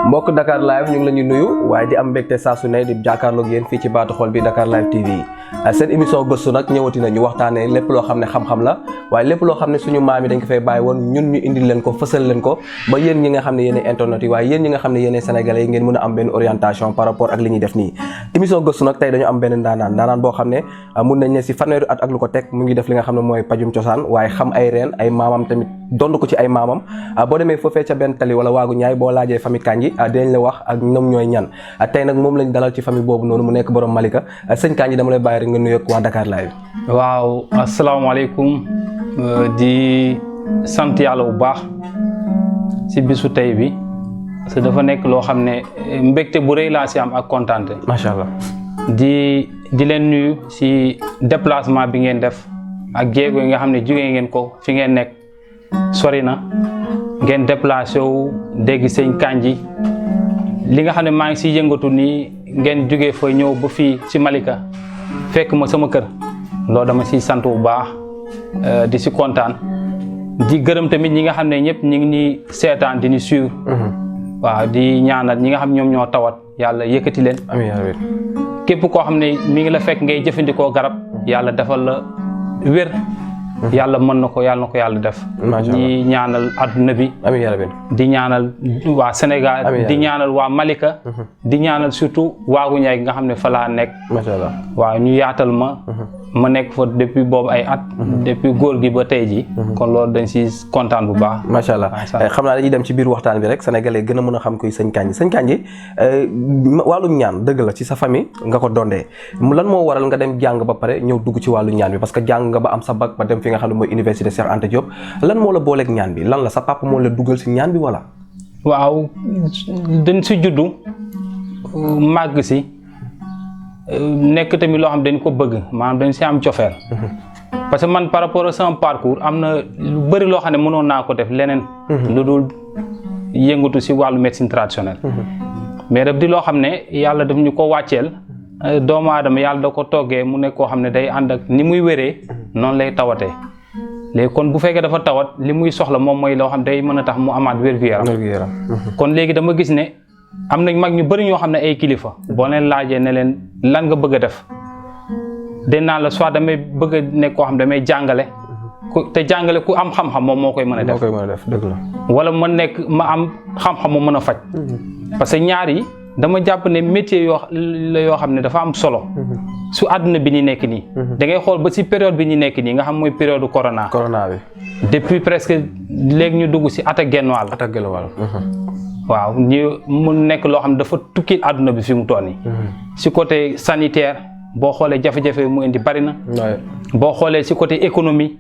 mbokk Dakar Live ñu ngi la ñu nuyu waaye di am mbégte saa su ne di jàkkaarloog yéen fii ci baatu xol bi Dakar Live TV seen émission gëstu nag ñëwati na ñu waxtaanee lépp loo xam ne xam-xam la waaye lépp loo xam ne suñu maam yi dañ ko fay bàyyi woon ñun ñu indil leen ko fësal leen ko ba yéen ñi nga xam ne yéen internet yi waaye yéen ñi nga xam ne yéen sénégalais yi ngeen mën a am benn orientation par rapport ak li ñuy def nii. émission gëstu nag tey dañu am benn ndaanaan boo xam ne mun nañ ne si fanweeri at ak lu ko teg mu ngi def li nga xam ne mooy pajum cosaan waaye xam ay reen ay maamam tamit dond ko ci ay maamam boo demee foofee ca benn tali wala waagu ñaay boo laajee famille Kandji dinañ la wax ak ñoom ñooy ñan tey nag moom lañ dalal ci famille boobu noonu mu nekk borom Malika sëñ Kandji dama lay bàyyi rek nga nuyoog waa Dakar Live. waaw asalaamaaleykum di sant yàlla bu baax si bisu tey bi parce que dafa nekk loo xam ne mbégte bu rëy laa si am ak kontaante. macha allah. di leen nuyu si déplacement bi ngeen def ak jéego yi nga xam ne jógee ngeen ko fi ngeen nekk sori na ngeen déplacé wu dégg sëñ Kandji li nga xam ne maa ngi si yëngatu nii ngeen jógee fa ñëw ba fii si Malika fekk ma sama kër loolu dama si sant bu baax di si kontaan di gërëm tamit ñi nga xam ne ñëpp ñu ngi ñuy seetaan di ñu suivre. waaw di ñaanal ñi nga xam ñoom ñoo tawat yàlla yëkkati leen. amiin amiin. képp koo xam ne mi ngi la fekk ngay jëfandikoo garab yàlla defal la wér. yàlla mën na ko yàlla def. di ñaanal adduna bi. amiin yaa rabbi. di ñaanal waa Sénégal. di ñaanal waa Malika. di ñaanal surtout waagu ñaay nga xam ne fa laa nekk. macha allah. waaw ñu yaatal ma nekk fa depuis boobu ay at. depuis góor gi ba tey ji kon loolu dañ si kontaan bu baax. macha allah xam naa dañuy dem ci biir waxtaan bi rek sénégalais gën a mën a xam kuy sëñ Kandji sëñ Kandji wàllum ñaan dëgg la ci sa famille nga ko dondee lan moo waral nga dem jàng ba pare ñëw dugg ci wàllu ñaan bi parce que jàng nga ba am sa bac ba dem fi nga xam ne mooy université Cheikh Anta Diop lan moo la booleeg ñaan bi lan la sa papa moo la dugal si ñaan bi wala. waaw dañ si juddu màgg si. nekk tamit loo xam dañ ko bëgg maanaam dañ si am cofeel parce que man par rapport à sama parcours am na lu bëri loo xam ne mënoon naa ko def leneen lu dul yëngatu si wàllu médecine traditionnelle mais daf di loo xam ne yàlla daf ñu ko wàcceel doomu aadama yàlla da ko toggee mu nekk koo xam ne day ànd ak ni muy wéree noonu lay tawatee léegi kon bu fekkee dafa tawat li muy soxla moom mooy loo xam day mën a tax mu amaat wér-gu-yaram kon léegi dama gis ne am nañ mag ñu bëri ñoo xam ne ay kilifa boo leen laajee ne leen lan nga bëgg a def den naa la soit damay bëgg a nekk koo xam damay jàngale te jàngale ku am xam-xam moom moo koy mën a def dëgg la wala ma am xam-xam mu mën a faj parce que ñaar yi dama jàpp ne métier yoo xam ne dafa am solo su àdduna bi ñu nekk nii da ngay xool ba si période bi ñu nekk nii nga xam mooy période corona bi depuis presque léegi ñu dugg si at ak genn wàll waaw ñu mu nekk loo xam ne dafa tukki àdduna bi fi mu toll nii si côté sanitaire boo xoolee jafe-jafe mu indi bari na boo xoolee si côté économie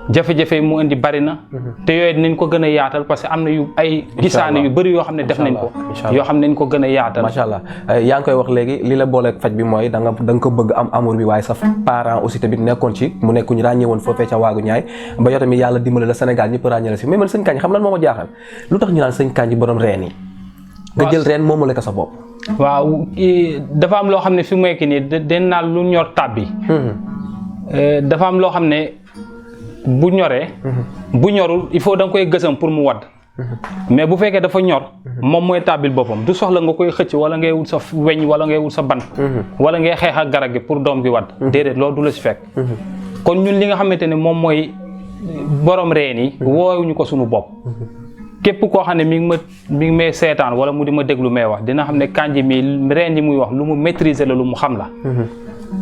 jafe-jafe mu indi bari na te yooyu nañ ko gën a yaatal parce que am na yu ay gisaane yu bëri yoo xam ne def nañ ko yoo xam ne nañ ko gën a yaatal macha allah yaa ngi koy wax léegi li la booleeg faj bi mooy da nga ko bëgg am amour bi waaye sa parent aussi tamit nekkoon ci mu nekk ñu ràññee woon foofee ca waagu ñaay ba yow tamit yàlla dimbale la Sénégal ñëpp ràññee la si mais man sëñ Kandji xam lan moo ma jaaxal lu tax ñu naan sëñ Kandji borom reen yi nga jël reen moomu la ko sa bopp waaw dafa am loo xam ne fi mu nekk nii den naa lu ñor tàbbi dafa am loo xam ne bu ñoree bu ñorul il faut da nga koy gësam pour mu wadd mais bu fekkee dafa ñor moom mooy tàbbil boppam du soxla nga koy xëcc wala ngay wut sa weñ wala ngay wut sa bant wala ngay xeex ak garab gi pour doom gi wadd déedéet loolu du la si fekk kon ñun li nga xamante ne moom mooy borom reen yi woowuñu ko suñu bopp képp koo xam ne mi ngi may seetaan wala mu di ma déglu may wax dina xam ne Kandji mi reen yi muy wax lu mu maîtriser la lu mu xam la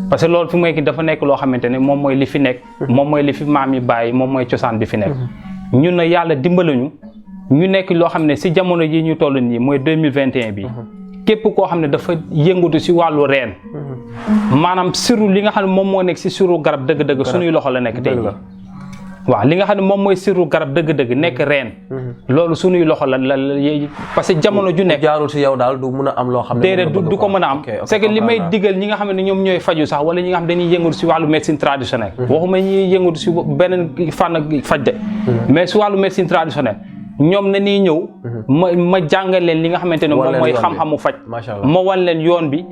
parce que loolu fi mu nekk dafa nekk loo xamante ne moom mooy li fi nekk moom mooy li fi maam yi bàyyi moom mooy cosaan bi fi nekk ñun na yàlla dimbalañu ñu nekk loo xam ne si jamono yi ñu toll nii mooy 2021 bi képp koo xam ne dafa yëngatu si wàllu reen maanaam siru li nga xam ne moom moo nekk si siru garab dëgg-dëgg suñuy loxo la nekk tey waaw li nga xam ne moom mooy siru garab dëgg-dëgg nekk reen loolu suñuy loxo la parce que jamono ju nekk jaarul si yow daal du mën a am loo xam ne déedéet du ko mën a am c'est que li may digal ñi nga xam ne ñoom ñooy faju sax wala ñi nga xam dañuy yëngatu si wàllu médecine traditionnelle waxuma ñuy yëngatu si beneen fànn faj de mais si wàllu médecine traditionnelle ñoom na ñuy ñëw ma jàngal leen li nga xamante ne moom mooy xam-xamu faj ma wan leen yoon bi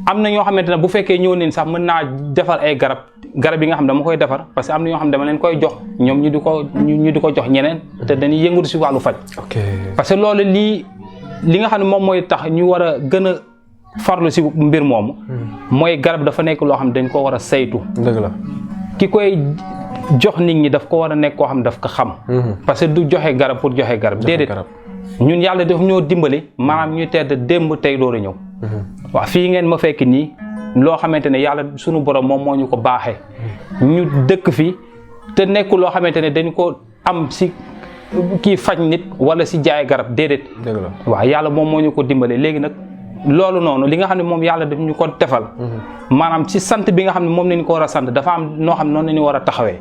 am na ñoo xamante ne bu fekkee ñëw nañ sax mën naa defar ay garab yi nga xam ne dama koy defar parce que am na ñoo xam ne dama leen koy jox ñoom ñu di ko jox ñeneen te dañuy yëngatu si wàllu faj parce que loolu li nga xam ne moom mooy tax ñu war a gën a farlu si mbir moomu mooy garab dafa nekk loo xam ne dañ ko war a saytu dëgg la ki koy jox nit ñi daf ko war a nekk koo xam ne daf ko xam parce que du joxe garab pour joxe garab déedéet ñun yàlla daf ñoo dimbali maanaam ñuy tedd démb tey door a ñëw waaw fii ngeen ma fekk nii loo xamante ne yàlla sunu borom moom moo ñu ko baaxee ñu dëkk fi te nekk loo xamante ne dañ ko am si kii faj nit wala si jaay garab déedéet waaw yàlla moom moo ñu ko dimbali léegi nag loolu noonu li nga xam ne moom yàlla daf ñu ko defal maanaam ci sant bi nga xam ne moom lañu ko war a sant dafa am noo xam ne noonu lañu war a taxawee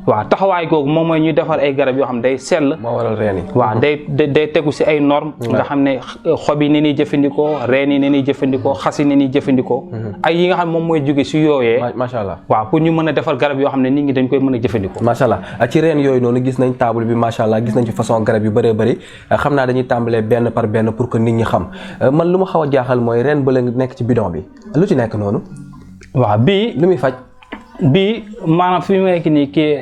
waaw taxawaay googu moom mooy ñuy defar ay garab yoo xam ne day sell moo waral reen yi waaw day tegu si ay normes nga xam ne xob yi ni ñuy jëfandikoo reen yi ni ñuy jëfandikoo xas yi ni ñuy jëfandikoo ay yi nga xam ne moom mooy jóge si yooyee macha allah waaw pour ñu mën a defar garab yoo xam ne nit ñi dañ koy mën a jëfandikoo macha allah ci reen yooyu noonu gis nañ table bi macha allah gis nañ ci façon garab yu bëree bëri xam naa dañuy tàmbalee benn par benn pour que nit ñi xam man lu ma xaw a jaaxal mooy reen ba la nekk ci bidon bi lu ci nekk noonu waaw bii lu muy faj bii maanaam fi mu nekk nii kii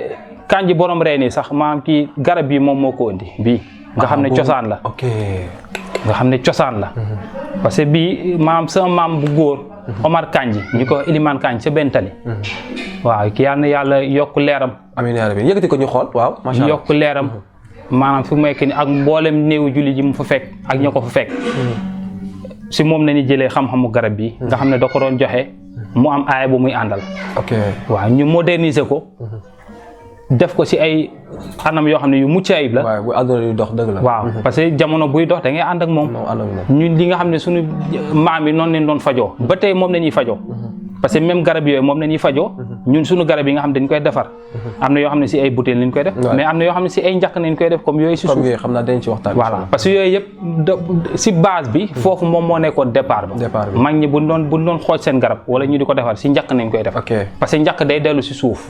kanji borom reen yi sax maanaam kii garab bi moom moo ko indi bii nga xam ne cosaan la ok nga xam ne cosaan la parce que bii maanaam sama maam bu góor Omar Kanji ñu ko Iliman Kanji sa benn tali waaw ki yal na yàlla yokk leeram amiin yaa rabbi yëkkati ko ñu xool waaw macha allah yokk leeram maanaam fi mu nekk nii ak mboolem néew julli ji mu fa fekk ak ñoo ko fa fekk si moom nañu jëlee xam-xamu garab bi nga xam ne da ko doon joxe mu am aaya bu muy àndal ok waaw ñu moderniser ko def ko si ay anam yoo xam ne yu mucc ayib la waaw bu àdduna yu dox dëgg la waaw parce que jamono buy dox da ngay ànd ak moom ñun li nga xam ne suñu maam yi noonu lañ doon fajoo ba tey moom la ñuy fajoo parce que même garab yooyu moom la ñuy fajoo ñun suñu garab yi nga xam ne dañ koy defar am na yoo xam ne si ay bouteilles lañ koy def mais am na yoo xam ne si ay njaq nañ koy def comme yooyu si suuf xam naa dañ ci waxtaan voilà parce que yooyu yëpp si base bi foofu moom moo nekkoon départ ba mag ñi buñ doon xooj seen garab wala ñu di ko defar si njaq nañ koy def parce que njaq day dellu si suuf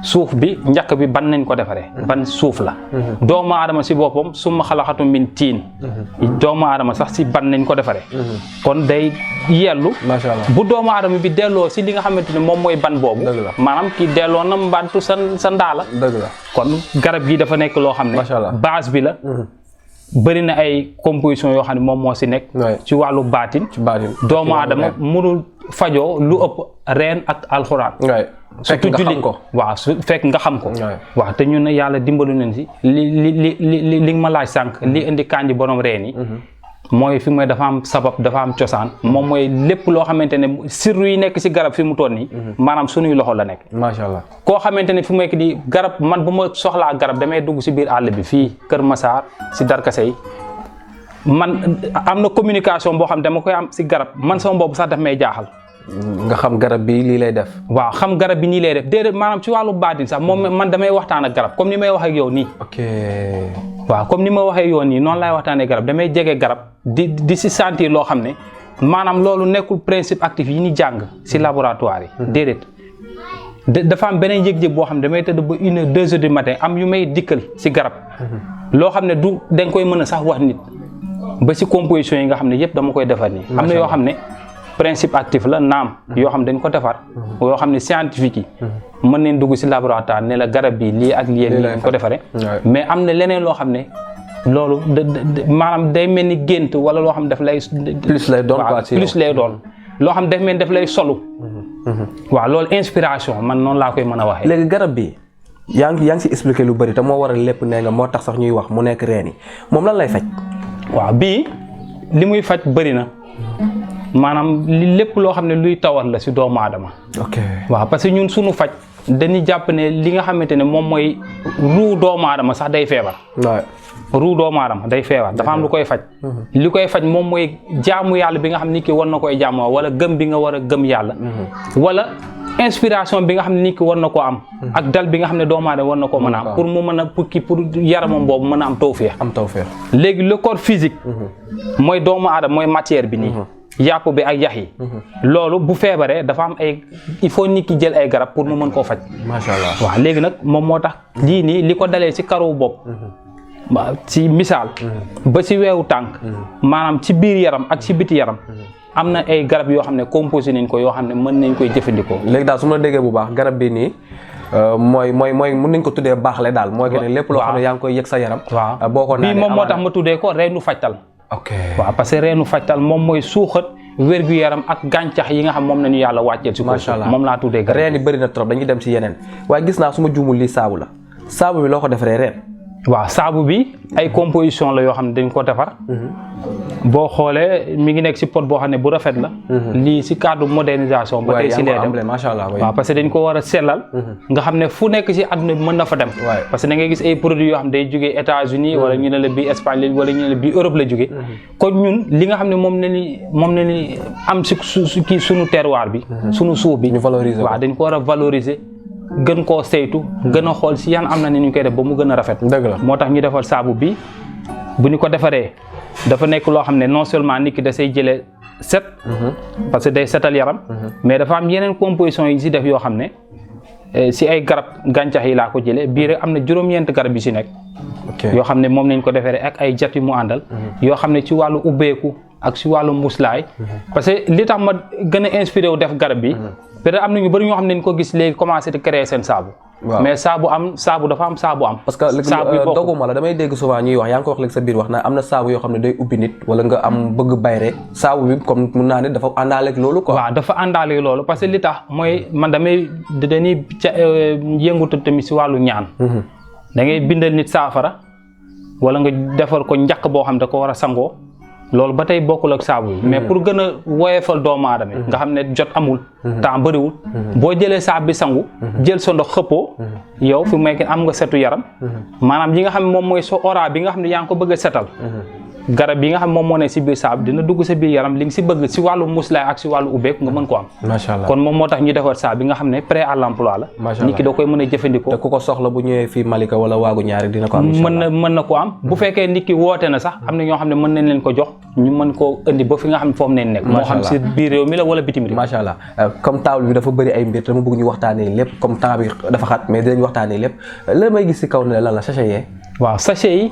suuf bi njaq bi ban nañ ko defaree ban suuf la doomu aadama si boppam summa xalaxatu min tiin doomu aadama sax si ban nañ ko defaree kon day yellu bu doomu aadama bi delloo si li nga xamante ne moom mooy ban boobu maanaam kii delloo na mbantu sa ndaala kon garab gi dafa nekk loo xam ne base bi la bëri na ay composition yoo xam ne moom moo si nekk ci wàllu baatin doomu aadama mënul fajoo lu ëpp reen ak alxuraan surtout julli ko waaw su fekk nga xam ko waaw te ñun ne yàlla dimbalu nañ si li ma laaj sànq li indi kanji borom reen yi mooy fi mooy dafa am sabab dafa am cosaan moom mooy lépp loo xamante ne sirru yi nekk si garab fi mu toll nii maanaam sunuy loxo la nekk macha allah koo xamante ne fi mu nekk di garab man bu ma soxlaa garab damay dugg si biir àll bi fii Kër Massar si Darkase yi man am na communication boo xam dama koy am si garab man sama boobu sax daf may jaaxal nga xam garab bi lii lay def waaw xam garab bi nii lay def déedéet maanaam ci wàllu baatin sax moom man damay waxtaan ak garab comme ni may wax ak yow nii waaw comme ni ma waxee yoon nii noonu laay waxtaanee garab damay jege garab di si sentir loo xam ne maanaam loolu nekkul principe actif yi ñu jàng si laboratoire yi déedéet dafa am beneen yëg-yëg boo xam ne damay tëdd ba 1 heure 2 heures du matin am yu may dikkal si garab loo xam ne du danga koy mën a sax wax nit ba si composition yi nga xam ne yëpp dama koy defar nii am na yoo xam ne principe actif la naam yoo xam ne dañ ko defar yoo xam ne scientifique yi mën nañ dugg si laboratoire ne la garab bi lii ak lii lañ ko defaree mais am na leneen loo xam ne loolu maanaam day mel ni gént wala loo xam ne daf lay plus lay doon loo xam ne daf mel ni daf lay solu waaw loolu inspiration man noonu laa koy mën a waxee léegi garab bi yaa ngi si expliqué lu bëri te moo waral lépp nee nga moo tax sax ñuy wax mu nekk reen yi moom lan lay faj waaw bii li muy faj bëri na maanaam li lépp loo xam ne luy tawat la si doomu aadama waaw parce que ñun suñu faj dañuy jàpp ne li nga xamante ne moom mooy ruu doomu aadama sax day feebar ruu doomu aadama day feebar dafa am lu koy faj li koy faj moom mooy jaamu yàlla bi nga xam ne nit ki war na koy jaamoo wala gëm bi nga war a gëm yàlla wala inspiration bi nga xam ne nit ki war na koo am ak dal bi nga xam ne doomu aadama war na koo mën a am pour mu mën a pour yaramam boobu mën a am tawfeex léegi le corps physique mooy doomu aadama mooy matière bi nii yàpp bi ak yax yi loolu bu feebaree dafa am ay il faut nit ki jël ay garab pour mu mën koo faj macha allah waaw léegi nag moom moo tax lii nii li ko dalee ci karaw bopp ci misaal ba ci weewu tànk maanaam ci biir yaram ak ci biti yaram am na ay garab yoo xam ne composé nañ ko yoo xam ne mën nañ koy jëfandikoo. léegi daal su ma la déggee bu baax garab bi nii mooy mën nañ ko tuddee baaxle daal mooy que ne lépp loo xam ne yaa ngi koy yëg sa yaram. waaw boo ko naanee bii moom moo tax ma tuddee ko reenu fajtal. ok waaw parce que reenu fajtal moom mooy suuxat wér-gu-yaram ak gàncax yi nga xam moom nañu yàlla wàcceel si ko. macha allah moom laa tuddee garab reen yi bëri na trop dañuy dem si yeneen waaye gis naa su ma juumul lii saabu la saabu bi loo ko defaree reen. waaw saabu bi ay composition la yoo xam ne dañ ko defar. boo xoolee mi ngi nekk si pot boo xam ne bu rafet la. lii si cadre modernisation. ba tey si lee dem macha allah waaw parce que dañ ko war a sellal. nga xam ne fu nekk si àdduna bi mën na fa dem. parce que da ngay gis ay produits yoo xam ne day jógee États-Unis wala ñu ne la bii Espagne wala ñu ne la bii Europe la jógee. kon ñun li nga xam ne moom la ñu am si kii sunu terroir bi. sunu suuf bi ñu valoriser waaw dañ ko war a valoriser. gën koo saytu gën a xool si yan am na ni ñu koy def ba mu gën a rafet. dëgg la moo tax ñu defar saabu bi bu ñu ko defaree dafa nekk loo xam ne non seulement nit ki da say jëlee set. parce que day setal yaram. mais dafa am yeneen composition yi si def yoo xam ne si ay garab gàncax yi laa ko jëlee bii rek am na juróom-ñeent garab yi si nekk. yoo xam ne moom nañ ko defaree ak ay jat yu mu àndal. yoo xam ne ci wàllu ubbeeku ak si wàllu muslaay. parce que li tax ma gën a inspiré wu def garab bi. peut-être am na ñu bëri ñoo xam ne dañ ko gis léegi commencé di créer seen saabu. mais saabu dafa am saabu am. parce que doguma la damay dégg souvent ñuy wax yaa ngi ko wax léegi sa biir wax na am na saabu yoo xam ne day ubbi nit wala nga am bëgg bayre saabu bi comme mun naa ne dafa àndaaleeg loolu quoi. waaw dafa àndaaleeg loolu parce que li tax mooy man dañuy yëngatu tamit si wàllu ñaan. da ngay bindal nit saafara wala nga defal ko njaq boo xam da ko war a sangoo. loolu ba tey bokkul ak saabu yi mais pour gën a woyefal doomu aadama nga xam ne jot amul temps bëriwul boo jëlee saabu bi sangu jël sa ndox xëppoo yow fi mu nekk am nga setu yaram maanaam yi nga xam ne moom mooy sa ora bi nga xam ne yaa ngi ko bëgg a setal garab yi nga xam moom moo ne si biir saabu dina dugg sa biir yaram li nga si bëgg si wàllu muslaay ak si wàllu ubbeeku nga mën ko am. macha allah kon moom moo tax ñu defar saabu bi nga xam ne prêt à l'emploi la. macha allah nit ki da koy mën a jëfandikoo. te ku ko soxla bu ñëwee fii Malika wala waagu ñaari dina ko am. mën na ko am bu fekkee nit ki woote na sax am na ñoo xam ne mën nañ leen ko jox ñu mën koo indi ba fi nga xam ne foofu nañ nekk. moo xam si biir réew mi la wala bitim réew. macha allah comme table bi dafa bëri ay mbir dama bëgg ñu waxtaanee lépp comme temps bi dafa xat mais dinañ waxtaanee lépp la may gis si kaw ne lan la sachet yee. waaw sachet yi.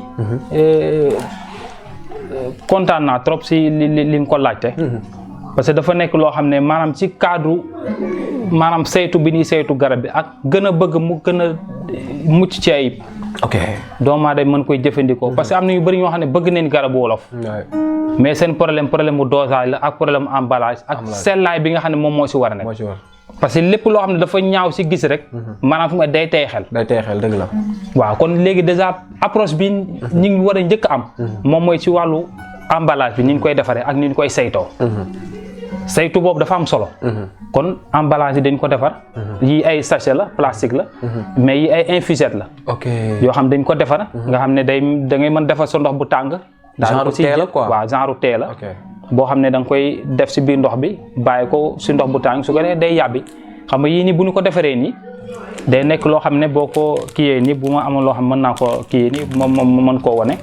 kontaan naa trop si li nga ko laajte. parce que dafa nekk loo xam ne maanaam ci cadre maanaam saytu bi ñuy saytu garab bi ak gën a bëgg mu gën a mucc ci ayib. ok doomu aadama mën koy jëfandikoo. parce que am na ñu bëri ñoo xam ne bëgg nañ garabu wolof. mais seen problème bu dosage la ak problème emballage. ak sellaay bi nga xam ne moom moo si war a nekk. parce que lépp loo xam ne dafa ñaaw si gis rek. maanaam fu mu day tey xel. day tey xel dëgg la. waaw kon léegi déjà approche bi ñi ngi war a njëkk am. moom mooy ci wàllu emballage bi ni ñu koy defaree ak ni ñu koy saytoo. saytu boobu dafa am solo. kon emballage yi dañ ko defar. yii ay sachet la plastique la. mais yii ay infusette la. ok yoo xam dañ ko defar. nga xam ne da ngay mën defar sa ndox bu tàng. genre tee la quoi waaw genre tee la. boo xam ne da nga koy def si biir ndox bi bàyyi ko si ndox bu tàng su ko defee day yàbbi xam nga yii nii bu ñu ko defaree nii day nekk loo xam ne boo ko kiyee nii bu ma amoon loo xam mën naa ko kiyee nii moom mën koo wane.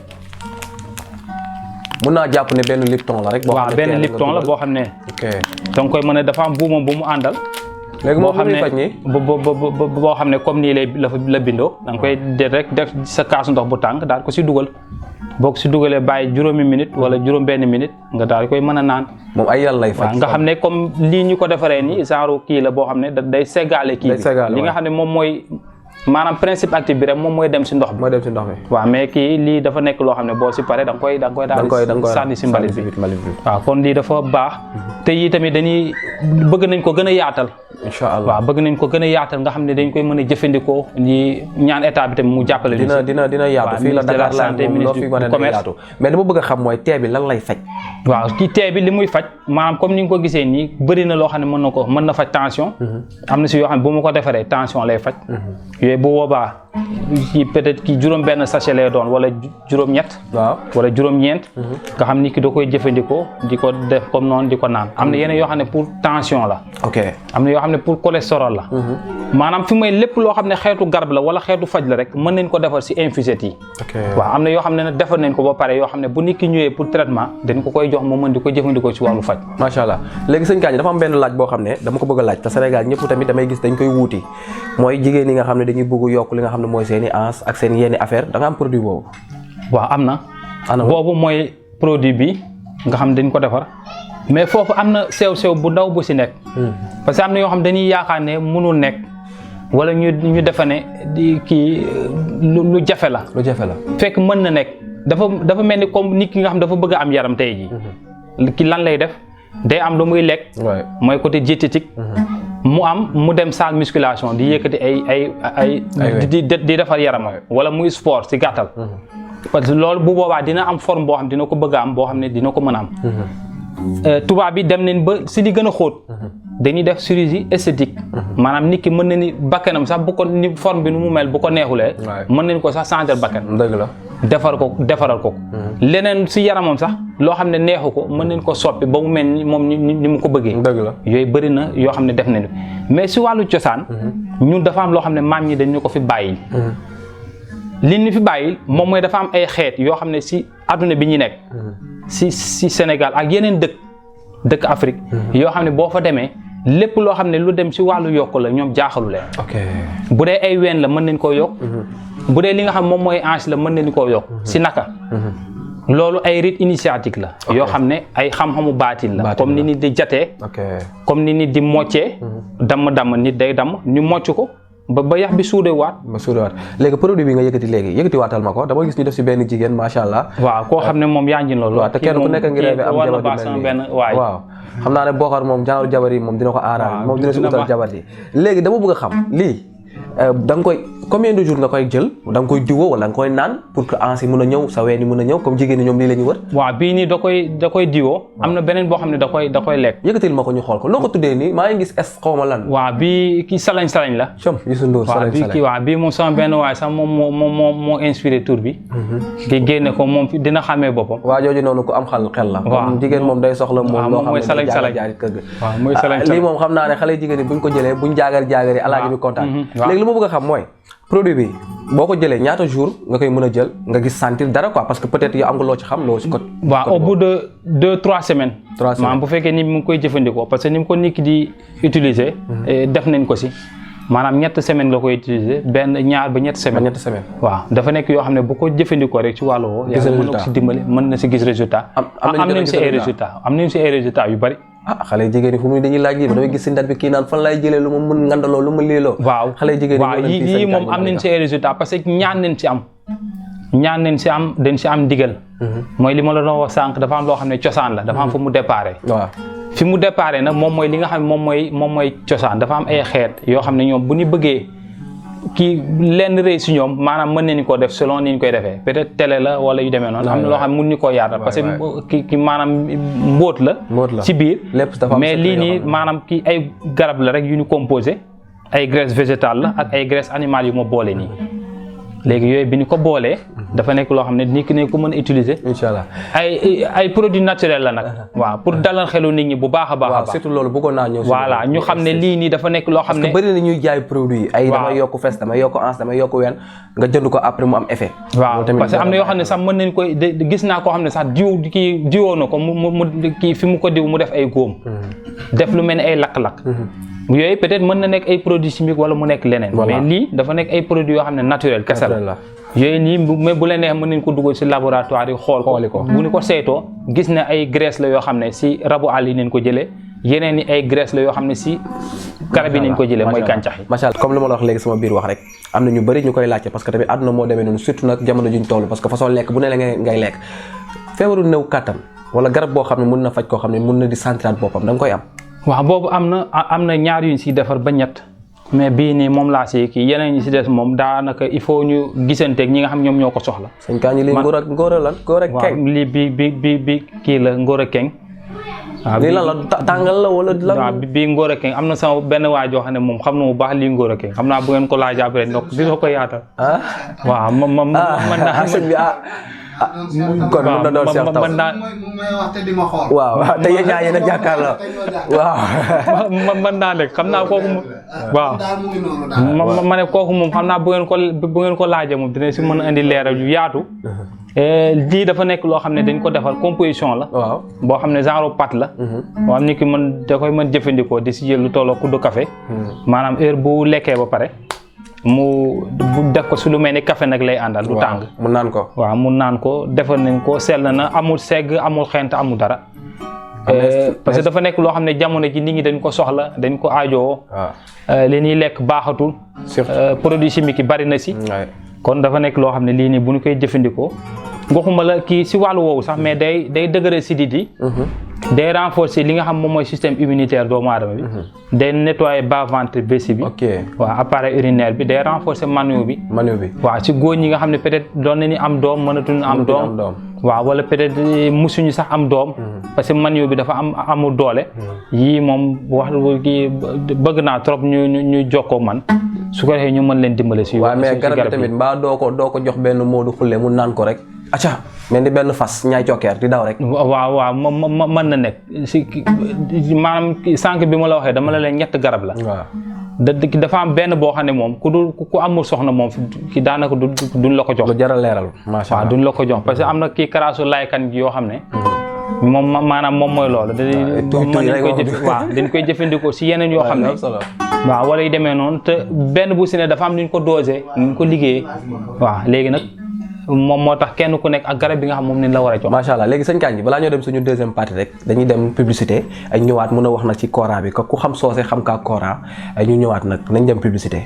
mun naa jàpp ne benn Lipton la rek. waaw benn Lipton la boo xam ne. ok da nga koy mën a dafa am buumam bu mu àndal. léegi moom muy faj nii boo xam ne comme nii la bindoo da nga koy rek def sa kaasu ndox bu tàng daal ko si dugal. boo ko si dugalee bàyyi juróomi minute wala juróom benn minute nga daal koy mën a naan. moom ay yàlla lay faj. nga xam ne comme lii ñu ko defaree nii genre kii la boo xam ne day seggaale kii bi li nga xam ne moom mooy maanaam principe actif bi rek moom mooy dem si ndox bi. mooy dem si ndox bi. waaw mais kii lii dafa nekk loo xam ne boo si paree da nga koy daal di sànni si mbalit bi. waaw kon lii dafa baax. te yii tamit dañuy bëgg nañ ko gën a yaatal. incha allah waaw bëgg nañ ko gën a yaatal nga xam ne dañ koy mën a jëfandikoo ñi ñaan état bi tamit mu jàppale. dina yaatu fii la Dakar la moom loo fi wane dina yaatu mais dama bëgg a xam mooy tee bi lan lay faj. waaw kii tee bi li muy faj maanaam comme ni nga ko gisee nii bëri na loo xam ne mën na faj tension. am na si yoo xam ne bu ma ko defaree tension lay faj. yooyu bu boobaa kii peut-être kii juróom-benn sachet lay doon wala juróom-ñett. waaw wala juróom-ñeent. nga xam ni ki da koy jëfandikoo di ko def comme noonu di ko naan am na yeneen yoo xam ne pour tension la. ok am na yoo xam ne pour cholestérol la. maanaam fi may lépp loo xam ne xeetu garab la wala xeetu faj la rek mën nañ ko defar si infusette yi. waaw am na yoo xam ne nag defar nañ ko ba pare yoo xam ne bu nit ki ñëwee pour traitement dañ ko koy jox mu mën di ko jëfandikoo si wàllu faj. macha allah léegi sëñ Kandji dafa am benn laaj boo xam ne dama ko bëgg a laaj te Sénégal ñëpp tamit damay gis dañ koy wuuti mooy jigéen ñi nga xam ne dañuy bëgg yokk li nga xam ne mooy seen i ans ak seen yenn affaire da nga am produit boobu. waaw am na. boobu mooy produit bi nga xam dañ ko defar mais foofu am na sew-sew bu ndaw bu si nekk. parce que am na yoo xam dañuy yaakaar ne mënul nekk wala ñu defa ne di kii lu jafe la. lu jafe la fekk mën na nekk dafa mel ni comme nit ki nga xam dafa bëgg a am yaram tey jii. ki lan lay def day am lu muy lekk. mooy côté diététique. mu dem salle musculation di yëkkati ay di defar yaram wala muy sport si gàttal. parce que loolu bu boobaa dina am forme boo xam dina ko bëgg a am boo xam ne dina ko mën a am. tubaab bi dem nañ ba si li gën a xóot. dañuy def chirurgie esthétique. maanaam nit ki mën na ni bakkanam sax bu ko ni forme bi nu mu mel bu ko neexulee. mën nañ ko sax changer bakkan. dëgg la defaral ko. leneen si yaramam sax loo xam ne neexu ko mën nañ ko soppi ba mu mel ni moom ni mu ko bëggee. dëgg la yooyu bëri na yoo xam ne def nañu mais si wàllu cosaan. ñun dafa am loo xam ne maam ñi dañ ñu ko fi bàyyi. li ñu fi bàyyi moom mooy dafa am ay xeet yoo xam ne si adduna bi ñu nekk. si Sénégal ak yeneen dëkk Afrique. yoo xam ne boo fa demee lépp loo xam ne lu dem si wàllu yokk la ñoom jaaxalu leen. bu dee ay ween la mën nañ koo yokk. bu dee li nga xam moom mooy hanche la mën nañ koo yokk. si naka. loolu ay rite initiatique la. yoo xam ne ay xam-xamu baatin la. comme ni nit di jatee. comme ni nit di moccee. damm nit day damm ñu mocc ko. ba yax bi suudewaat. léegi produit bi nga yëkkati waatal ma ko dama gis ñu def si benn jigéen macha allah. waaw koo xam ne moom yaa ngi loolu. waaw te kenn ku nekk ngi rêvé am jabar benn waay. waaw xam naa ne Bokar moom genre jabar yi moom dina ko aaraal. moom dina si utal jabar yi. léegi dama bëgg a xam lii da nga koy combien de jours nga koy jël da nga koy diwoo wala nga koy naan pour que ansi mën a ñëw sa ween yi mën a ñëw comme jigéen ñi ñoom lii la ñu wër. waaw bii nii da koy diwoo. am na beneen boo xam ne da koy lekk. yëkkatil ma ko ñu xool ko loo ko tuddee nii maa ngi gis es xaw ma lan. waaw bii kii salañ la. Youssou Ndour salañ. waaw bii moom sama benn waay sax moom moo inspiré tur bi. di génne ko moom dina xàmmee boppam. waa jooju noonu ku am xel la. waaw jigéen moom day soxla moom loo xam ne salañ jaari kër ga. waaw mooy salañ lii moom xam naa ne xale jigéen yi buñ ko jëlee buñ jaagari alaaji bi kontaan. léegi li ma bëgg a xam mooy produit bi boo ko jëlee ñaata jour nga koy mën a jël nga gis sentir dara quoi parce que peut-être yow am nga loo ci xam loo ci ko. waaw au bout de 2-3 semaines. 3 semaines maanaam bu fekkee ni mu ngi koy jëfandikoo parce que ni mu ko nit ki di utiliser. def nañ ko si maanaam 7 semaines nga koy utiliser ñaar ba 7 semaines. 7 semaines waaw dafa nekk yoo xam ne bu ko jëfandikoo rek ci wàllu woo. gis mën na ko si dimbali mën na si gis résultat. am nañ si ay résultats yu bari. xale jigéen ñi fu muy dañuy laaj lii damay gis si ndat bi kii naan fan laay jëlee lu ma mën ngandaloo lu ma liiloo. waaw xale jigéen ñi yii moom am nañ si ay résultats parce que ñaan nañ si am dañ si am ndigal. mooy li ma la doon wax sànq dafa am loo xam ne cosaan la dafa am fu mu déparé. waaw fi mu déparé nag moom mooy li nga xam ne moom mooy cosaan dafa am ay xeet yoo xam ne ñoom bu ñu bëggee kii lenn rëy si ñoom maanaam mën nañu koo def selon ni ñu koy defee peut-être télé la wala yu demee noonu. am na loo xam ne mun ñu koo yaatal parce que ki maanaam mbóot la. ci biir mais lii nii maanaam ki ay garab la rek yu ñu composé ay graisse végétale la ak ay graisse animale yu ma boole nii. léegi yooyu bi ñu ko boolee dafa nekk loo xam ne nit ki ne ko mën a utiliser. incha allah ay produits naturels la nag. waaw pour dalal xelu nit ñi bu baax a baax. waaw surtout loolu bëggoon naa ñëw. voilà ñu xam ne lii nii dafa nekk loo xam ne. parce que bëri na ñuy jaay produit ay damay yokk fes damay yokk ans damay yokk ween nga jënd ko après mu am effet. waaw parce que am na yoo xam ne sax mën nañ koy gis naa koo xam ne sax diwoo na ko mu kii fi mu ko diw mu def ay góom. def lu mel ni ay lakk-lakk. yooyu peut-être mën na nekk ay produits chimiques wala mu nekk leneen. mais lii dafa nekk ay produits yoo xam ne naturel kese la. yooyu nii mais bu la neex mën nañ ko dugal si laboratoire yi xool ko bu ñu ko saytoo gis ne ay graisse la yoo xam ne si rabu àll yi nañ ko jëlee yeneen i ay graisse la yoo xam ne si garab yi nañ ko jëlee mooy gàncax yi. macha allah comme li ma la wax léegi sama biir wax rek am na ñu bëri ñu koy laajte parce que tamit àdduna moo demee noonu surtout nag jamono juñ toll parce que façon lekk bu ne la ngay lekk feebaru néew kàttan wala garab boo xam ne mën na faj koo xam ne mën na di sentiraat boppam da nga koy am. waaw boobu am na ñaar yuñ siy defar ba ñett mais bii nii moom laa si kii yeneen ñi si des moom daanaka il faut ñu gisanteeg ñi nga xam ñoom ñoo ko soxla. sëñ Kañ lii ngóor a keng. lii bi kii la ngóor a keng. waaw lii lan la tàngal la wala lan. waaw bii ngóor a keng am na sama benn waay joo xam ne moom xam na bu baax lii ngóor a keng xam naa bu ngeen ko laajee après donc dina ko yaatal. waaw man naa. kon mën na doon Cheikh Taw mën naa waaw te yéen ñaa yéen a jàkkaarloo waaw mën naa lekk xam naa kooku moom waaw ma ne kooku moom xam naa bu ngeen ko laajee moom dina si mën a indi leeral yu yaatu lii dafa nekk loo xam ne dañ ko defar composition la waaw boo xam ne genre pâte la boo xam ni ki mën da koy mën jëfandikoo di si jël lu tolloo kuddu café maanaam heure bu lekkee ba pare mu def ko su lu mel ni café nag lay àndal lu tàng mu naan ko waaw mu naan ko defal nañ ko sell na amul segg amul xent amul dara parce que dafa nekk loo xam ne jamono ji nit ñi dañ ko soxla dañ ko aajowoo li ñuy lekk baaxatul produits chimiques yi bari na si kon dafa nekk loo xam ne lii nii bu ñu koy jëfandikoo waxuma la kii si wàllu woowu sax mais day dëgëral sidit yi day renforcer li nga xam moom mooy système immunitaire doomu aadama bi day nettoyer bas-ventre vessie bi waaw appareil urinaire bi day renforcer manu bi waaw ci góor ñi nga xam ne peut-être doon nañu am doom mënatuñu am doom waaw wala peut-être musuñu sax am doom parce que manu bi dafa amul doole yii moom wax kii bëgg naa trop ñu jokkoo man su ko defee ñu mën leen dimbale si waaw mais garab bi tamit mbaa doo ko jox benn Modou Khoule mu naan ko rek acca mel ni benn fas ñaay cokkeer di daw rek waaw mën na nekk si maanaam sànq bi ma la waxee dama la leen ñett garab la dafa am benn boo xam ne moom ku amul soxna moom ki daanaka duñ la ko jox lu jar a leeral macha Allah waaw duñ la ko jox parce que am na kii karaasu laykan yoo xam ne moom maanaam moom mooy loolu dañ koy jëfandikoo si yeneen yoo xam ne waaw wala yu demee noonu te benn bu si ne dafa am nuñ ko dosé nuñ ko liggéeyee waaw léegi nag moom moo tax kenn ku nekk ak garab bi nga xam moom ni la war a jox macha Allah léegi sëñ Kandji balaa ñoo dem suñu deuxième partie rek dañuy dem publicité ay ñëwaat mën a wax nag ci Kora bi ku xam soose xam kaa Kora ay ñu ñëwaat nag nañ dem publicité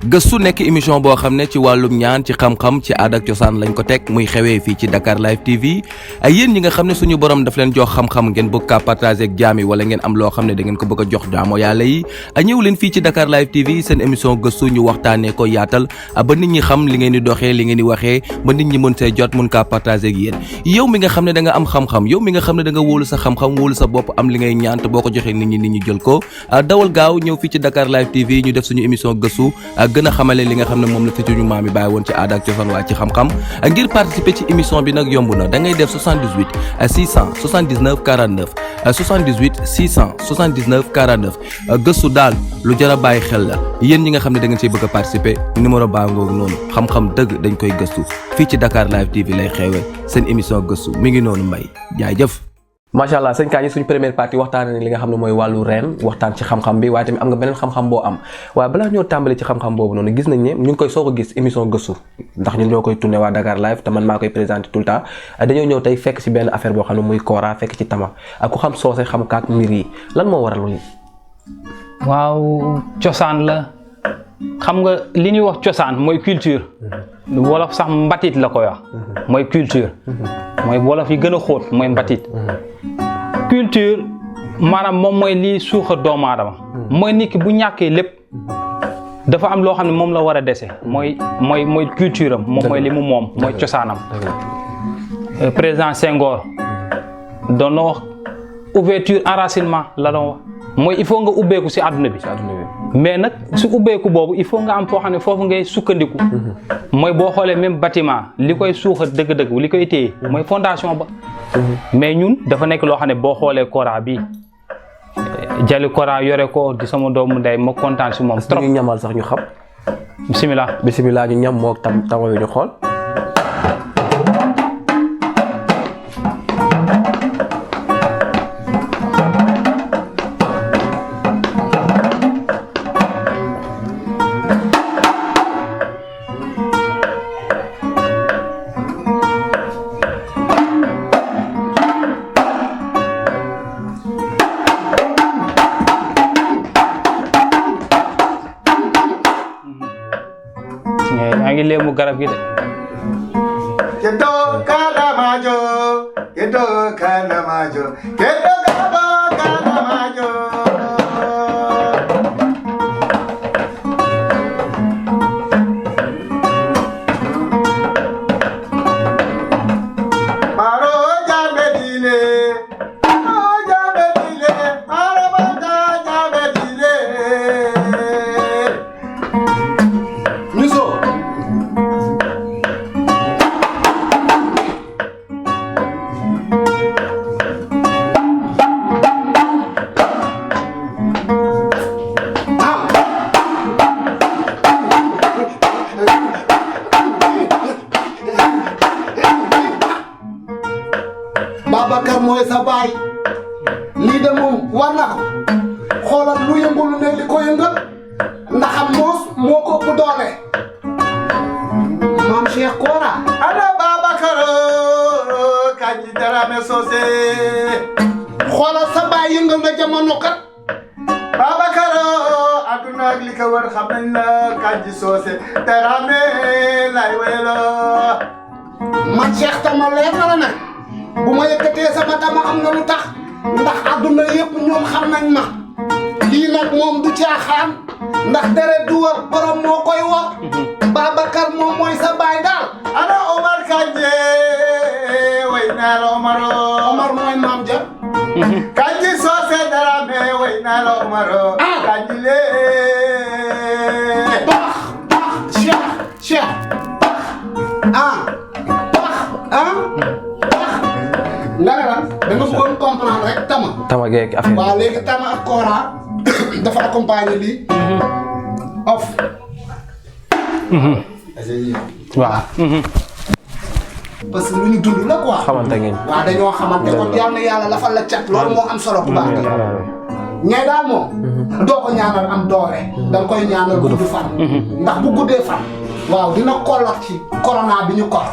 gëstu nekk émission boo xam ne ci wàllum ñaan ci xam-xam ci aada ak cosaan lañ ko teg muy xewee fii ci Dakar Live TV ay yéen ñi nga xam ne suñu borom daf leen jox xam-xam ngeen bëgg kaa partager ak jaam yi wala ngeen am loo xam ne da ngeen ko bëgg a jox jaamoo yàlla yi ñëw leen fii ci Dakar Live TV seen émission gëstu ñu waxtaanee ko yaatal ba nit ñi xam li ngeen di doxee li ngeen di waxee ba nit ñi mën see jot mën kaa partager ak yéen yow mi nga xam ne da nga am xam-xam yow mi nga xam ne da nga wóolu sa xam-xam wóolu sa bopp am li ngay ñaan te boo ko joxee nit ñi jël ko dawal gaaw ñëw fii ci Dakar Live TV ñu def suñu émission gëstu gën a xamale li nga xam ne moom la fi suñu maam yi bàyyi woon ci aada ak cosaan waa ci xam-xam ngir participer ci émission bi nag yomb na da ngay def 78 679 49 78 679 49 gëstu daal lu jar a bàyyi xel la yéen ñi nga xam ne da ngeen ciy bëgg a participer numéro baa ngoog noonu xam-xam dëgg dañ koy gëstu fii ci Dakar Live TV lay xeewee seen émission gëstu mi ngi noonu mbay jaajëf. macha Allah sëñ Kandji suñu première partie waxtaan nañ li nga xam ne mooy wàllu reen waxtaan ci xam-xam bi waaye tamit am nga beneen xam-xam boo am waaye balaa ñoo tàmbali ci xam-xam boobu noonu gis nañ ne ñu ngi koy soog a gis émission gëstu ndax ñun ñoo koy tourné waa Dakar Live te man maa koy présenté tout le temps dañoo ñëw tey fekk ci benn affaire boo xam ne muy Kora fekk ci tama ak ku xam soose xam kaak mbir yi lan moo waral loolu. waaw cosaan la xam nga li ñuy wax cosaan mooy culture wolof sax mbatit la koy wax mooy culture mooy wolof yi gën a xóot mooy mbatit culture maanaam moom mooy lii suuxa doomu aadama mooy nit ki bu ñàkkee lépp dafa am loo xam ne moom la war a dese mooy culture am moom mooy li mu moom mooy cosaanam président Senghor doon na wax ouverture enracinement la doon wax mooy il faut nga ubbeeku si àdduna bi mais nag su ubbeeku boobu il faut nga am foo xam ne foofu ngay sukkandiku mooy boo xoolee même bâtiment li koy suuxa dëgg-dëgg li koy téye mooy fondation ba mais ñun dafa nekk loo xam ne boo xoolee Kora bi jali Kora yore ko di sama doomu ndey ma kontaan si moom trop ñu ñamal sax ñu xam bismillah ñu ñam moo tama yu ñu xool ngi léemu garab gi de Kedo kalamajo kedo kalamajo kedo kalamajo Maro jabedile arabata jabedile Niso Babacar mooy sa baay lii de moom war na ko yëngal ndaxam moos moo ko ëpp doole maam Cheikh Kora ana Babacar Kandji Dramé Socé xoolal sa baay yëngal na jamono kat Babacar aduna ak li ko wër xam nañ la Kandji Socé Dramé lay wéyalo man Cheikh Tama leer na la nag bu ma yëkkatee sama tama am na lu tax ndax àdduna yëpp ñoom xam nañ ma lii nag moom du caaxaan ndax deret du war borom moo koy war Babacar moom mooy sa baay daal ana Omar Kandji way naa la Omaro Omar mooy maam ja Kandji Socé Dramé way naa la Omaro Kandji le baax Cheikh baax nga ne la da nga bëggoon comprendre rek tama geeg affaire waaw léegi tama ak Kora dafa accompagner lii off waaw. parce que lu ñu dund la quoi xamante ngeen. waaw dañoo xamante kon yal na yàlla lafal la cat loolu moo am solo tubaab bi ñay daal moom doo ko ñaanal am doore da nga koy ñaanal gudd fan ndax bu guddee fan waaw dina kollat ci corona bi ñu kor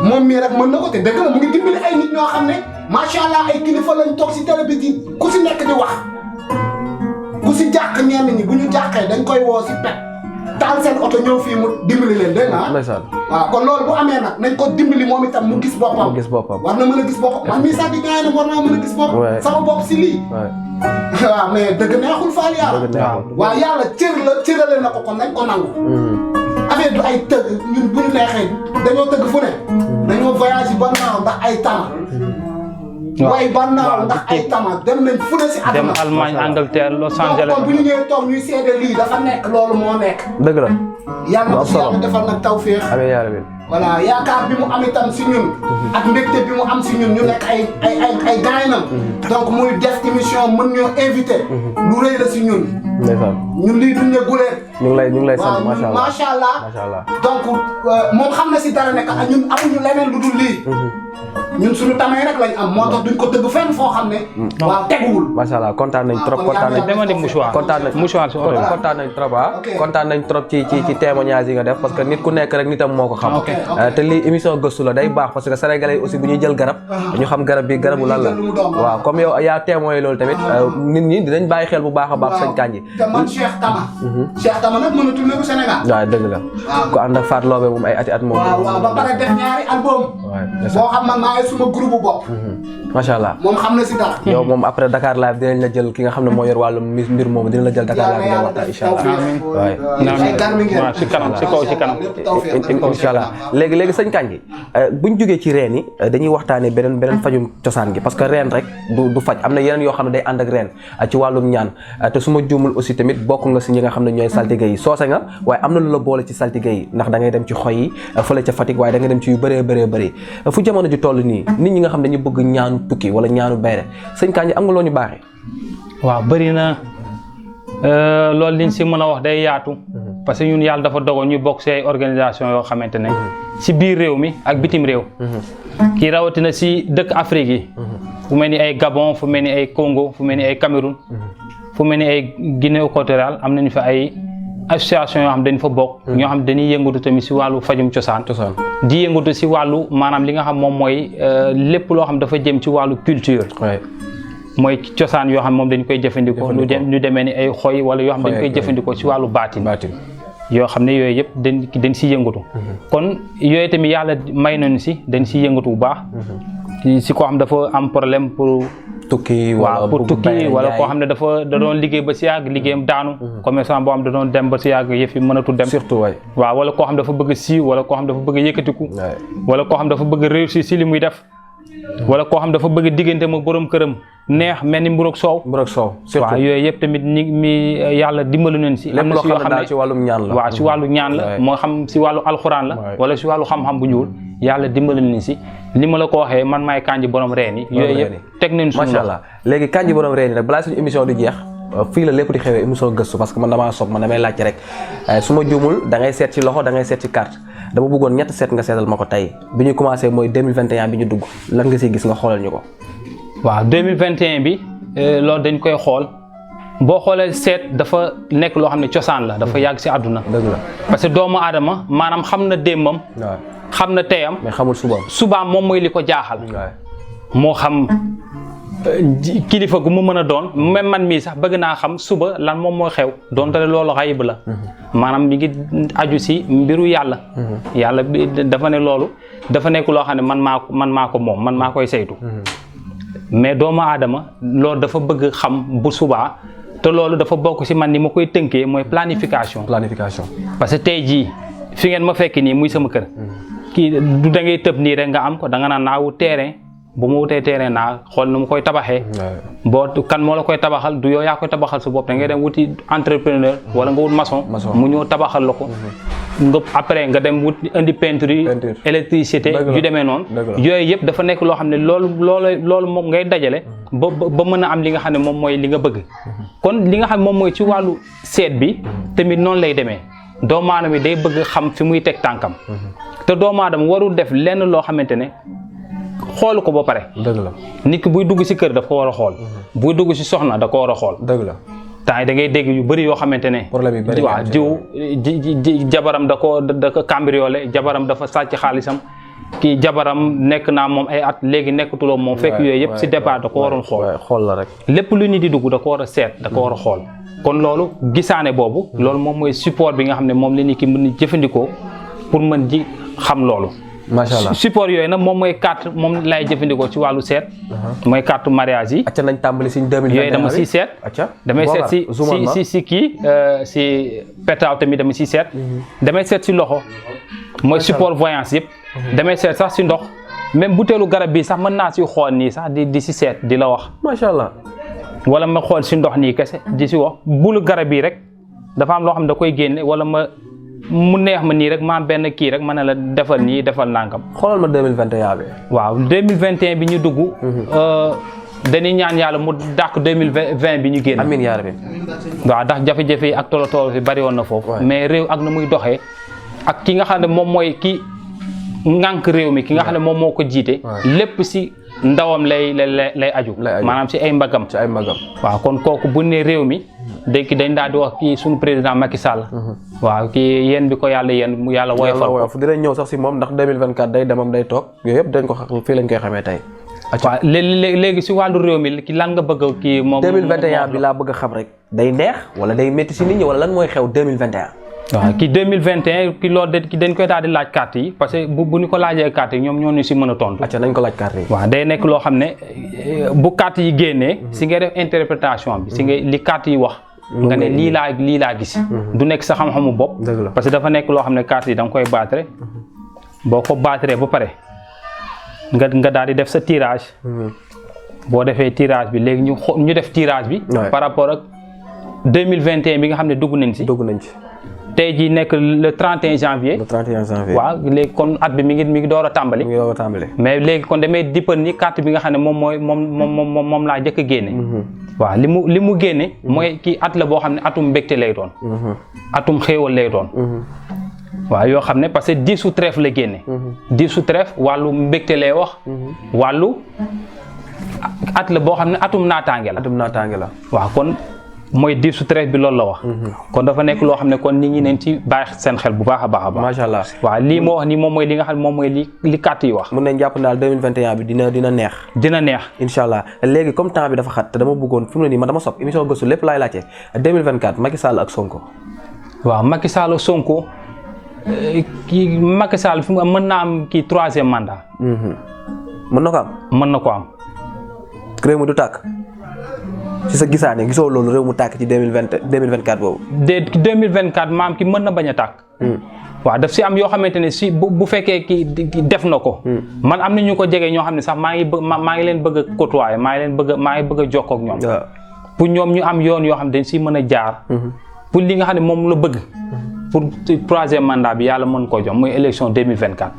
moom mii rek mën na ko te dëgg la mu ngi dimbali ay nit ñoo xam ne macha allah ay kilifa lañ toog si télé bi di ku si nekk di wax ku si jàq ñenn ñi bu ñu jàqee dañ koy woo si pet taal seen oto ñëw fii mu dimbali leen dégg nga ndeysaan. waaw kon loolu bu amee nag nañ ko dimbali moom itam mu gis boppam war na mën a gis boppam man mii sax di gaañ war naa mën a gis boppam sama bopp si lii waaw mais dëgg neexul faal yàlla waaw yàlla cër la cërale na ko kon nañ ko nangu affaire du ay tëgg ñun bu ñu neexee dañoo tëgg fu ne dañoo voyage ba naaw ndax ay tama waaye ba naaw ndax ay tama dem nañ fu ne si àdduna dem Allemagne Angleterre Los Angeles kon bu ñu ñëwee toog ñuy seede lii dafa nekk loolu moo nekk dëgg la. yàlla na ko si yàlla defal nag tawféex amiin yaa rabbi. voilà yaakaar bi mu am itam si ñun ak mbégte bi mu am si ñun ñu nekk ay gaynam donc muy def émission mën ñoo invité lu rëy la si ñun ndeysaan. ñun lii duñ ne guleen ñu ngi lay sant waaw macha allah macha allah donc moom xam na si dara nekk ak ñun amuñu leneen lu dul lii ñun suñu tamay rek lañ am moo tax duñ ko tëgg fenn foo xam ne waaw teguwul macha allah kontaan nañ trop kontaan nañ. demandi mouchoir kontaan nañ mouchoir si oto bi. kontaan nañ trop kontaan nañ trop ci témoignage yi nga def parce que nit ku nekk rek nitam moo ko xam. te lii émission gëstu la day baax parce que sénégalais yi aussi bu ñuy jël garab ñu xam garab bi garabu lan la waaw comme yow yaa témoin loolu tamit nit ñi dinañ bàyyi xel bu baax a baax sëñ Kandji. te man Cheikh Tama nag mënatul ne bu Sénégal waaw dëgg la ku ànd ak Fatou Lobé moom ay ati moom waaw ba pare def ñaari album boo xam man maa suma groupe bu bopp macha allah moom xam na si dara yow moom après Dakar Live dinañ la jël ki nga xam ne moo yor wàllum mbir moomu dina la jël Dakar Live dina waxtaan incha allah waaw si kanam si kaw si kanam incha allah léegi sëñ Kandji buñ jógee ci reen yi dañuy waxtaanee beneen fajum cosaan gi parce que reen rek du faj am na yeneen yoo xam ne day ànd ak reen ci wàllum ñaan te su ma juumul aussi tamit bokk nga si ñi nga xam ne ñooy saltige yi soose nga waaye am na lu la boole ci saltige yi ndax da ngay dem ci xoy yi fële ca Fatick waaye da ngay dem ci yu bëree bëri fu jamono ji toll nii nit ñi nga xam ne dañu bëgg ñaanu tukki wala ñaanu bayre sëñ Kandji am nga loo ñu baaxee. waaw bëri na loolu liñ si mën a wax day yaatu parce que ñun yàlla dafa dogal ñu bokk si ay organisation yoo xamante ne si biir réew mi ak bitim réew kii rawatina si dëkk Afrique yi fu mel ni ay Gabon fu mel ni ay Congo fu mel ni ay Cameroun fu mel ni ay Guinée équatoriale am nañu fa ay association yoo xam dañu fa bokk ñoo xam dañuy yëngatu tamit si wàllu fajum cosaan di yëngatu si wàllu maanaam li nga xam moom mooy lépp loo xam dafa jëm ci wàllu culture mooy cosaan yoo xam moom dañ koy jëfandikoo ñu demee ni ay xoy wala yoo xam dañ koy jëfandikoo si wàllu baatin yoo xam ne yooyu yëpp dañ si yëngatu kon yooyu tamit yàlla may nañu si dañ si yëngatu bu baax si koo xam dafa am problème pour tukki wala koo xam ne da doon liggéey ba si yàgg liggéeyam daanu commerçant boo xam da doon dem ba si yàgg yëf yi mënatul dem surtout waaw wala koo xam dafa bëgg siiw wala koo xam dafa bëgg yëkkatiku wala koo xam dafa bëgg réussir si li muy def wala koo xam dafa bëgg diggante ak borom këram neex mel ni mburoog soow waaw yooyu yëpp tamit mi yàlla dimbali nañ si am na si yoo xam ne ci wàllum ñaan la waaw si wàllu ñaan la moo xam si wàllu alxuraan la wala si wàllu xam-xam bu ñuul yàlla dimbali nañ si li ma la ko waxee man maay Kandji borom reen yi yooyu yëpp teg nañ suñu macha allah léegi Kandji borom reen yi nag balaa suñu émission di jeex fii la lépp di xewee émission gëstu parce que man damaa soog man damay laajte rek su ma juumul da ngay seet ci loxo da ngay seet ci carte dama bëggoon ñett seet nga seetal ma ko tey bi ñu commencé mooy 2021 bi ñu dugg lan nga siy gis nga xoolal ñu ko waaw 2021 bi loolu dañ koy xool boo xoolee seet dafa nekk loo xam ne cosaan la dafa yàgg si àdduna. dëgg la parce que doomu aadama maanaam xam na démbam. waaw xam na teyam. mais xamul subaam. subaam moom mooy li ko jaaxal. moo xam kilifa gu mu mën a doon même man mii sax bëgg naa xam suba lan moom moo xew donte loolu xayib la. maanaam mi ngi aju si mbiru yàlla. yàlla bi dafa ne loolu dafa nekk loo xam ne man maa ko moom man maa koy saytu. mais doomu aadama loolu dafa bëgg xam bu subaa te loolu dafa bokk si man ni ma koy tënkee mooy planification. parce que tey jii fi ngeen ma fekk nii muy sama kër. kii du da ngay tëb nii rek nga am ko da nga naan naa wut terrain bu ma wutee terrain naa xool nu mu koy tabaxee. boo kan moo la koy tabaxal du yow yaa koy tabaxal sa bopp da ngay dem wuti entrepreneur wala nga wut maçon. mu ñëw tabaxal la ko. nga après nga dem wut indi peinture électricité yu demee noonu. yooyu yëpp dafa nekk loo xam ne loolu moom ngay dajale. ba mën a am li nga xam ne moom mooy li nga bëgg. kon li nga xam ne moom mooy ci wàllu seet bi. tamit noonu lay demee. doomu aadama bi day bëgg xam fi muy teg tànkam. te doomu aadama warul def lenn loo xamante ne xoolu ko ba pare. dëgg la nit ki buy dugg si kër daf ko war a xool. buy dugg si soxna da ko war a xool. dëgg la temps yi da ngay dégg yu bëri yoo xamante ne. problème yu bëri waaw jiw jabaram da ko cambriolé jabaram dafa sàcc xaalisam kii jabaram nekk naa moom ay at léegi nekkatuloo moom. fekk yooyu yëpp si départ da ko waroon xool la rek. lépp lu nit di dugg da ko war a seet da ko war a xool. kon loolu gisaane boobu. loolu moom mooy support bi nga xam ne moom la nit ki mën a jëfandikoo pour mën ji xam loolu. macha allah support yooyu nag moom mooy carte moom lay jëfandikoo ci wàllu seet. mooy carte mariage yi. acca nañ tàmbali si 2021 yooyu dama siy seet. acca damay seet si kii si petaaw tamit dama siy seet. damay seet si loxo. mooy support voyance yëpp. damay seet sax si ndox. même butéelu garab bi sax mën naa si xool nii sax di si seet di la wax. macha allah. wala ma xool si ndox nii kese di si wax bulu garab yi rek dafa am loo xam da koy génne wala mu neex ma nii rek ma am benn kii rek ma ne la defal nii defal nangam. xoolal ma 2021 bi. waaw 2021 bi ñu dugg. dañuy ñaan yàlla mu dàq 2020 bi ñu génn. amiin yaa rabbi. waaw ndax jafe-jafe yi ak toolo fi bari woon na foofu. mais réew ak na muy doxee ak ki nga xam ne moom mooy ki ŋànk réew mi ki nga xam ne moom moo ko jiite. lépp si ndawam lay aju. maanaam si ay mbagam. ci ay mbagam. waaw kon kooku bu ne réew mi. dañ daal di wax kii suñu président Macky Sall. waaw kii yéen bi ko yàlla yéen mu yàlla woyofal ko. dinañ ñëw sax si moom ndax 2024 day demam day toog yooyu yëpp dañ ko xam fii lañ koy xamee tey. waaw léegi si wàllu réew mi ki lan nga bëgg kii moom. 2021 bi laa bëgg a xam rek day neex wala day métti si nit ñi wala lan mooy xew 2021. waaw ki 2021 ki loolu dañ koy daal di laaj carte yi parce que bu ñu ko laajee carte yi ñoom ñoo ñu si mën a tontu. acca nañ ko laaj carte yi. waaw day nekk loo xam ne bu carte yi génnee. si ngay def interprétation bi. si ngay li carte yi wax. nga ne lii laa gis. du nekk sa xam-xamu bopp. parce que dafa nekk loo xam ne carte yi da nga koy battre. boo ko battre ba pare nga daal di def sa tirage. boo defee tirage bi léegi ñu def tirage bi. par rapport ak 2021 bi nga xam ne dugg nañ ci. tey jii nekk le 31 janvier. waaw léegi kon at bi mi ngi door a tàmbali. mais léegi kon damay dippal ni carte bi nga xam ne moom laa jëkk a génne. waaw li mu génne. mooy kii at la boo xam ne atum mbégte lay doon. atum xéewal lay doon. waaw yoo xam ne parce que 10 trèfle la génne. 10 trèfle wàllu mbégte lay wax. wàllu at la boo xam ne atum naataange la. waaw kon. mooy 10 trèfle bi loolu la wax. kon dafa nekk loo xam ne kon nit ñi neen ci bàyyi seen xel bu baax a baax. macha allah waaw lii moo wax nii moom mooy li nga xam ne moom mooy li carte yi wax. mun nañ jàpp daal 2021 bi dina neex. dina neex. incha allah léegi comme temps bi dafa xat te dama bëggoon fi mu ne nii ma dama sopp émission gëstu lépp laay laajte 2024 Macky Sall ak Sonko. waaw Macky Sall ak Sonko kii Macky Sall fi mu mën naa am kii 3e mandat. mën na ko am. mën na ko am. réew mi du tàkk. ci sa gisaane gisoo loolu réew mu tàkk ci 2024 boobu. 2024 maam ki mën na bañ a tàkk. waaw daf si am yoo xamante ne si bu fekkee ki def na ko. man am na ñu ko jege ñoo xam ne sax maa ngi leen bëgg a côtoyer maa ngi bëgg a jokkoo ak ñoom. pour ñoom ñu am yoon yoo xam ne dañ si mën a jaar. pour li nga xam ne moom la bëgg. pour 3e mandat bi yàlla mën koo jox muy élection 2024.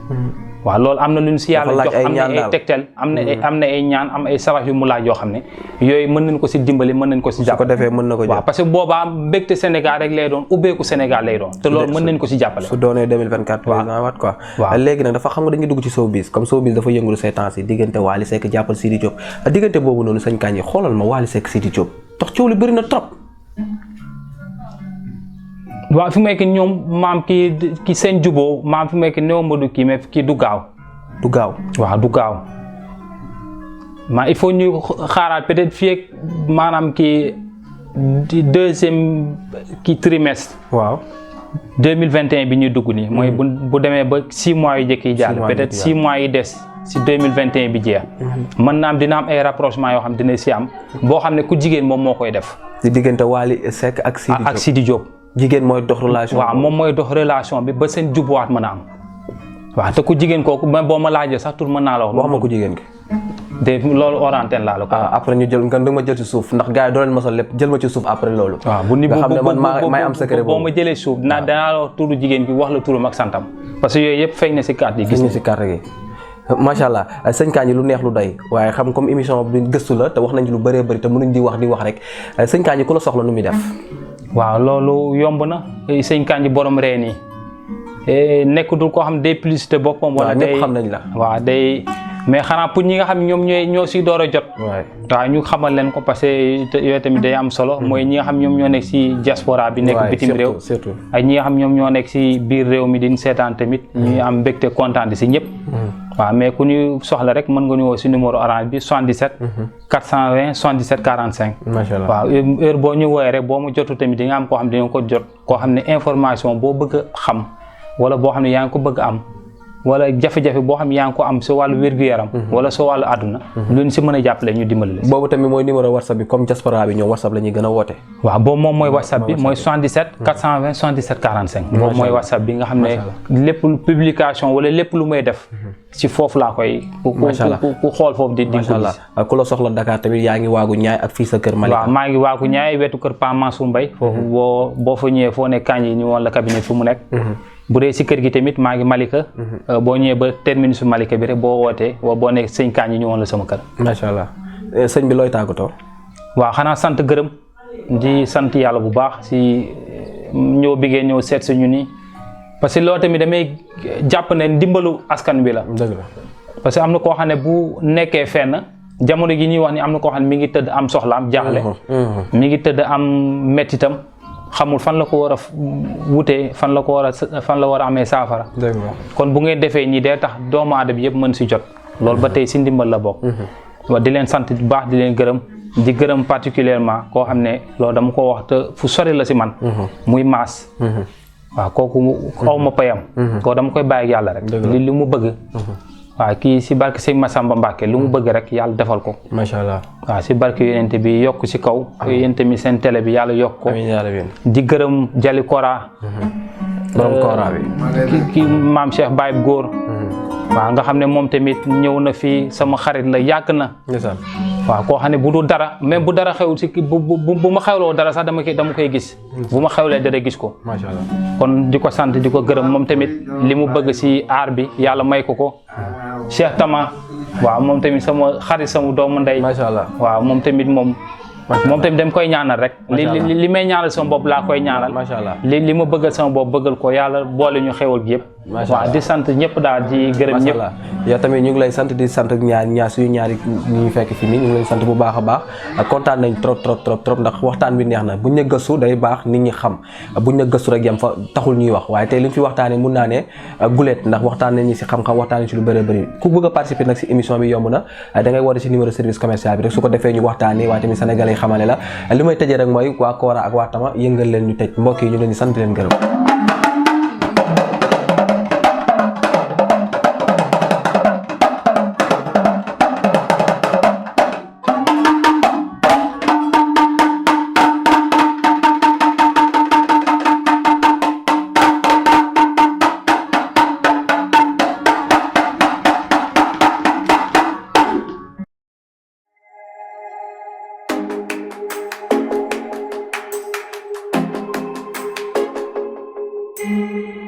waaw loolu am na lu ñu si yàlla jox am na ay tegtal am na ay ñaan am ay sarax yu mu laaj yoo xam ne yooyu mën nañ ko si dimbali mën nañ ko si jàppale. su ko defee mën na ko waaw parce que boobaa mbégte Sénégal rek lay doon ubbeeku Sénégal lay doon te loolu mën nañ ko si jàppale. su doonee 2024 président waat quoi. waaw léegi nag dafa xam nga dañuy dugg ci showbiz comme showbiz dafa yëngulu ces temps yi diggante Wally Seck jàppal Sidi Diop diggante boobu noonu sañ kañ yi xoolal ma Wally Seck Sidi Diop tax coow li bëri na trop waaw fi mu nekk ñoom maam kii seen juboo maam fi mu nekk néew ma du kii mais kii du gaaw. du gaaw waaw du gaaw il faut ñu xaaraat peut-être fii ak maanaam kii deuxième kii trimestre. waaw 2021 bi ñuy dugg nii. mooy bu demee ba 6 mois yu njëkk yi jàll. peut-être 6 mois yi des si 2021 bi jeex. mën naa am dina am ay rapprochement yoo xam dina si am. boo xam ne ku jigéen moom moo koy def. di diggante Wally Seck ak Sidi Diop ak Sidi Diop. jigéen mooy dox relation. waaw moom mooy dox relation bi ba seen jubbuwaat mën a am. waaw te ku jigéen kooku boo ma laajee sax tur mën naa la wax. wax ma ku jigéen ki. de loolu orantenne laa la ko. après ñu jël nga ma jël ci suuf ndax gars yi doo leen mosal lépp jël ma ci suuf après loolu. waaw bu ni nga xam ne man may am secret boobu boo ma jëlee suuf danaa la wax turu jigéen bi wax la turam ak santam. parce que yooyu yëpp feeñ na si carte yi. gis nga si carte gi. macha allah sëñ Kandji lu neex lu doy waaye xam comme émission bi gëstu la te wax nañ ci lu bëree bëri te mënuñ di wax rek sëñ Kandji ku la soxla nu muy def. waaw loolu yomb na sëñ Kandji borom reen yi nekkatul koo xam day publicité boppam. wala day ñëpp xam nañ la. waaw day mais xanaa pour ñi nga xam ñoom ñoo si door a jot. waaw ñu xamal leen ko parce que yooyu tamit day am solo. mooy ñi nga xam ñoom ñoo nekk si diaspora bi. nekk bitim réew surtout ak ñi nga xam ñoom ñoo nekk si biir réew mi di seetaan tamit. ñuy am mbégte kontaan si ñëpp. waaw mais ku ñu soxla rek mën nga ñu woo si numéro orange bi 77. 420 77 45. macha allah waaw heure boo ñu woowee rek boo mu jotu tamit di nga am koo xam ne di nga ko jot koo xam ne information boo bëgg a xam wala boo xam ne yaa ngi ko bëgg am. wala jafe-jafe boo xam yaa ngi ko am sa wàllu wér-gu-yaram. wala sa wàllu àdduna. lu ñu si mën a jàppale ñu dimbali la. boobu tamit mooy numéro whatsapp bi comme diaspora bi ñoom whatsapp la ñuy gën a woote. waaw boobu moom mooy whatsapp bi mooy 77 420 77 45. boobu mooy whatsapp bi nga xam ne lépp publication wala lépp lu may def. ci foofu laa koy. ku xool foofu di macha allah ku la soxla Dakar tamit yaa ngi waagu ñaay ak fii sa kër Malika. waaw maa ngi waagu ñaay wetu kër Pa Mansour Mbaye. foofu boo fa ñëwee foo ne Kandji ñu woon la cabinet fu mu nekk. bu dee si kër gi tamit maa ngi Malika. boo ñëwee ba terminus Malika bi rek boo wootee wala boo nekk sëñ Kandji ñu woon la sama kër. macha allah sëñ bi looy tàggatoo. waaw xanaa sant gërëm di sant yàlla bu baax si ñëw bi ngeen ñëw seet si ñu nii parce que loolu tamit damay jàpp ne ndimbalu askan bi la. dëgg la parce que am na koo xam ne bu nekkee fenn jamono gi ñuy wax ni am na koo xam ne mi ngi tëdd am soxlaam jaaxle. mi ngi tëdd am mettitam. xamul fan la ko war a wutee fan la war a amee saafara. kon bu ngeen defee ñii day tax doomu aadama yëpp mën si jot. loolu ba tey si ndimbal la bokk. waaw di leen sant bu baax di leen gërëm di gërëm particulièrement koo xam ne loolu dama ko wax te fu sori la si man. muy maas. waaw kooku aw ma payam. kooku dama koy bàyyi ak yàlla rek. li mu bëgg. waaw kii si barke sëñ Massamba Mbacke lu mu bëgg rek yàlla defal ko. macha allah waaw si barke yonent bi yokk si kaw. yonent mi seen télé bi yàlla yokk ko. di gërëm Jali Kora. borom Kora bi. ki maam Cheikh Baye góor. waaw nga xam ne moom tamit ñëw na fii sama xarit la yàgg na. waaw koo xam ne bu dul dara même bu dara xewul si bu ma xewloo dara sax dama koy gis. bu ma xewlee dara gis ko. macha allah kon di ko sant di ko gërëm moom tamit li mu bëgg si aar bi yàlla may ko. Cheikh Tama waaw moom tamit sama xarit sama doomu ndey. macha allah waaw moom tamit dem koy ñaanal rek. li may ñaanal sama bopp laa koy ñaanal. macha allah li ma bëggal sama bopp bëggal ko yàlla boole ñu xewal gi yëpp. waaw di sant ñëpp daal di gërëm ñëpp. yow tamit ñu ngi lay sant di sant suñu ñaari ñu fekk fi nii ñu ngi lay sant bu baax a baax kontaan nañ trop ndax waxtaan bi neex na buñ ne gëstu day baax nit ñi xam buñ ne gëstu rek yam fa taxul ñuy wax waaye tey li ñu fi waxtaanee mun naa ne guleet ndax waxtaan nañu si xam-xam waxtaan nañu si lu bëri ku bëgg a participer nag si émission bi yomb na da ngay woote si numéro service commercial bi rek su ko defee ñu waxtaanee waaye tamit sénégalais yi xamale la li may tëjee rek mooy waa Kora ak waa Tama yëngal leen ñu tëj mbokk yi ñu leen di sant leen gërëm. Thank you.